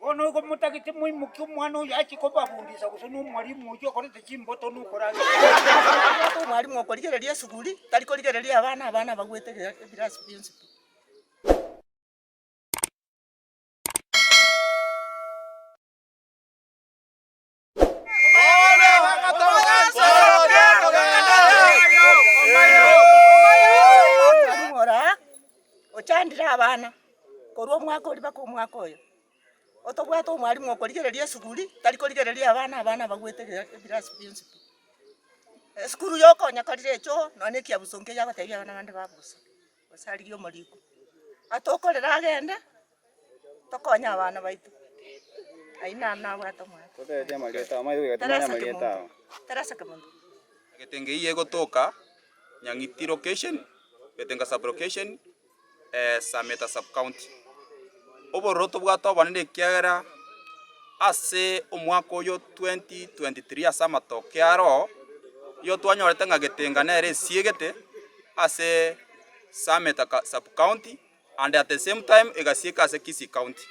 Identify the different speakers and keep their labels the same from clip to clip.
Speaker 1: Bono igo motagete moimokie omwana oyo achie kobabundisa gose nomwalimu oyio okorete chimboto nokoragera.
Speaker 2: Obwate omwalimu okorigereria esuguri, tari korigereria abana, abana bagwete ebirasi bionsi pi. Ochandire abana korwa omwaka oria mpaka omwaka oyo, otobwate omwalimu okorigereria esuguri, tari korigereria abana, abana bagwete ebirasi bionsi pi. Esukuru yokonya korire echoo nonye na ekiabuso nkeiyo agotebia abana bande babusa, gose arigie omoriko. Atokorere agende. Tokonye abana baito. Ayio naro nabwate omwaka.
Speaker 3: Totebetie amarieta ao, omanyete goika timanye
Speaker 2: Teresa
Speaker 3: amarieta ao.
Speaker 2: Kemunto. Teresa Kemunto.
Speaker 4: Egetenge eyio egotoka Nyang'iti location, Getenga sub location, Sameta sub county. Obororo tobwate obonene ekiagera ase omwaka oyo 2023 ase amatoke aro, nigo twanyorete ng'a Getenga nere esiegete ase Sameta sub county. and at the same time egasieka ase Kisii County.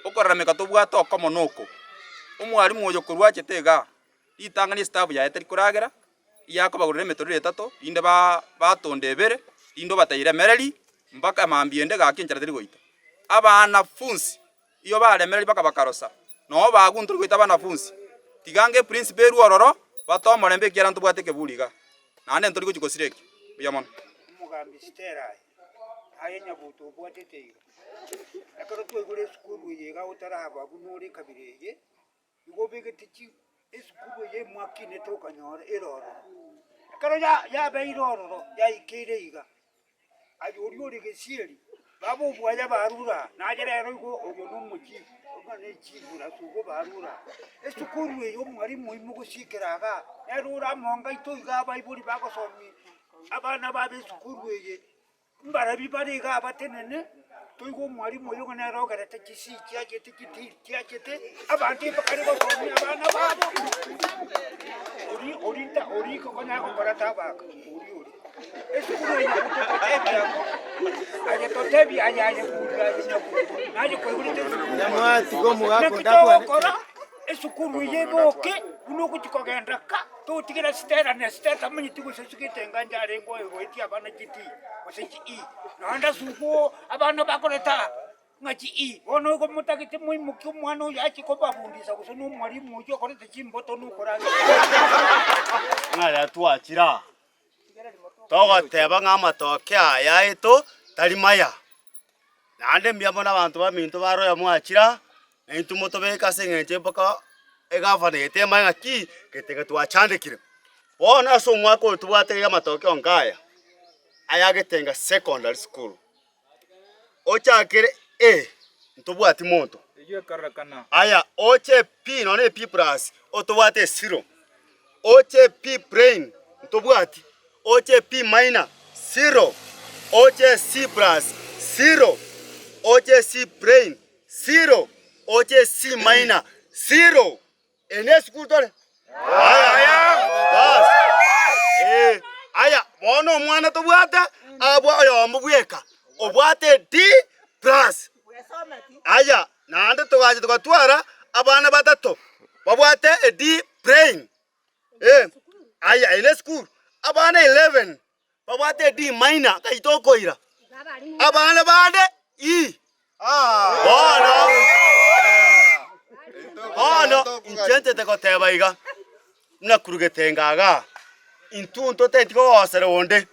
Speaker 4: Okorarameka tobwate okomo noko, omwalimu oyo korwa achete igaa, ritang'ani estaff yaye teri koragera, yakobagorera emetoriro etato, rinde ba batonda ebere, rinde obateire emereri, mpaka mambia ende gaki enchara teri goita. Abanafunsi iyo baremereri mpaka bakarosa, noo baguntori goita abanafunsi, tiga ange eprinciple erwe ororo, batoe omorembe ekiagera ntobwate ekeburi igaa, naende ntori gochia gosira eke. Mbuya mono.
Speaker 1: Omogambi Stella aye, aye nyabuto obwatete iga, ekero twaigure esukuru eye iga otaraba buna ore ekabira eye, igo obegete chi esukuru eye mwakinete okanyora ere ororo. Ekero ya- yabeire ororo, yaikeire iga, aye oria ore gesieri, baba obwaya barure aa, naye rero igo oyo na omochifu, buna ne echibura ase igo barure aa. Esukuru eye omwalimu oimo gosiekera igaa, nere ore amonga aito iga abaibori bagosomia abana babo esukuru eye. Mbarabwo bare iga abatenene, toigwe omwalimu oyo ng'a nere ogerete chisii chiachete chitiri chiachete, abanto mbakare gosomia abana babo, oria oria nta oria konya gokora tabaka, oria oria. Esukuru eye tototebia ng'o, aye totebia aye aye buri aye nyabuto, naye kwaigurete esukuru. Naki togokora, esukuru eye eboke, buna ogochi kogenda ka. Totigera Stella na Stella tamanyeti gose sugete engancha arenge oyo goetia abana chi D gose chi E. Naende ase okwo abana bakoreta ng'a chi E. Bono igo motagete moimokie omwana oyo achie kobabundisa gose na omwalimu oyio okorete chimboto na okoragera.
Speaker 5: Ng'a riria twachire aa, togoteba ng'a amatoke aya aito tari maya. Naende mbuya mono abanto baminto bare oyomo mwachire aa, na intwe motobeke ase eng'encho mpaka egavana eye temanye ng'aki gete twachandekire. Bono ase omwaka oyo tobwate iga amatokeo nka aya, aya Getenga Secondary School, ochakere A, ntobwati monto, aya oche B nonye na B plus, otobwate esiro, Oche P plain, ntobwati. Oche P minor, zero. Oche C plus, zero. Oche C plain, zero. Oche C minor, zero. Eye nesukuru tore? Aya, bas. Eh, aya, bono omwana tobwate abwo oyomo bweka, obwate D plus. Aya, Naende togacha togatwara abana batato babwate a D plain. Eh, aya eye nesukuru. Abana 11 babwate a D minor nkai tokoira. Abana bande E. Bono bono inche ntete goteba iga, buna kurugete ngagaa, intwe ntoteti kogosera onde,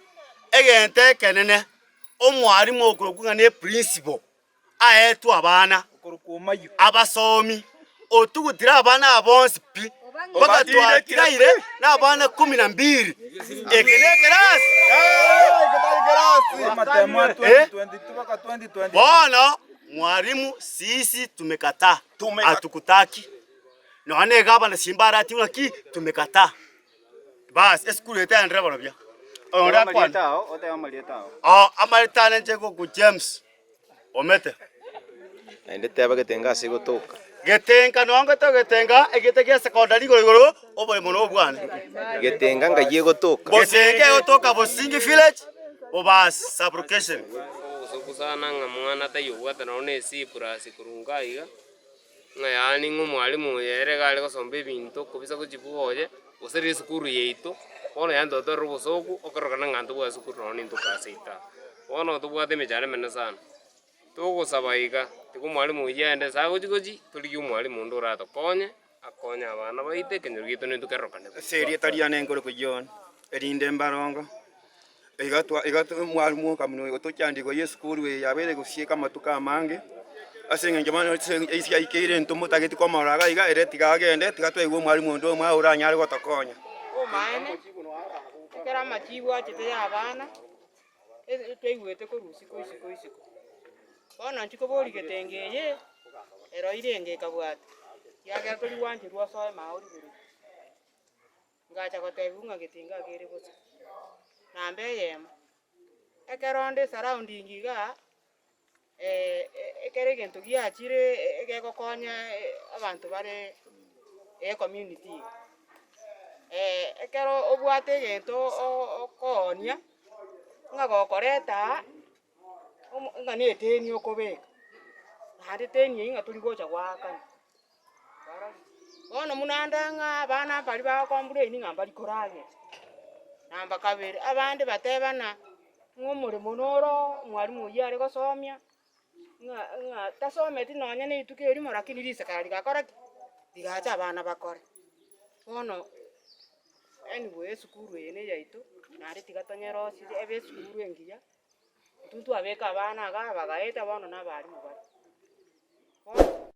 Speaker 5: egento ekenene, omwalimu okorokwa ng'a ne principal. aetwe abana abasomi, otugutire abana aba bonsi pi, mpaka twatigaire nabana kumi na mbili. Eke nekerasi? Eh? Bono mwalimu sisi tumekataa, hatukutaki. Nonya na egavana simba aratigwe ng'aki tumekataa. Bas, esukuru eye tegenderere bono buya. Oyonde akwane. Oo, amareta ane inche goku James. Omete.
Speaker 3: Naende teba getenga ase egotoka.
Speaker 5: Getenga nonya ngotoka getenga egete gia secondary igoro igoro oboremo nobwane.
Speaker 3: Getenga ng'ai egotoka.
Speaker 5: Getenga egotoka Bosingi village, Bobasi sub location.
Speaker 6: Obosoku sana ng'a mwana taiyo obwate nonye na C plus korwa nka iga. Ng'a yaani ng'a omwalimu oyo ere iga are gosomba ebinto kobisa gochia oye, gose riria esukuru yaito, bono yaani twatorire obosoku, okorokana ng'a ntobwate esukuru nonye na intwe ase ita. Bono tobwate emechando emenene sana, togosaba iga, tiga omwalimu oyio aende ase agochi gochi, torigie omwalimu onde oratokonye, akonye abana baito ekenyoro giaito nintwe kerorokane buya.
Speaker 7: Ase erieta riane nkorokwa John, erinde mbarongo, iga twa iga omwalimu okamuna oyo otochandigwa ye esukuru eye yabeire gosieka amatuko amange, ase eng'encho bono ase ase yaikeire intwe motageti komorora iga iga ere tiga agende, tiga toigwe omwalimu onde omwao oranyare gotokonya.
Speaker 8: Omaene, ekero amachibu achete ya abana, twaigwete korwa isiko isiko isiko. Bono inche koboria getenge eye, eroire enge ekabwata, ekiagera tori gwancherwa osoe maori igoro. Ngacha gotebiwa ng'a getenge ake ere bosa, namba eyemo, ekero onde esurrounding igaa, ekero egento giachire egegokonya abanto bare ecommunity eye, ekero obwate egento okoonia, ng'a gokoreta aa, omo ng'a na eteni okobeka, naende eteni eywo ng'a tori gocha goakana. Bono buna ande ng'a abana mbaria bagocomplain ng'a mbari koragera. Namba kabere, abande batebana ng'a omoremo noro omwalimu oyio are gosomia, ng'a ng'a tasometi nonye na rituko erimo lakini risakara rigakora ki? Rigacha abana bakore. Bono anyway esukuru eye na eyaito, naende tiga tonyerosie ebe esukuru engiya, intwe twabeka abana igaa bagaeta bono na abalimu bare. Bono.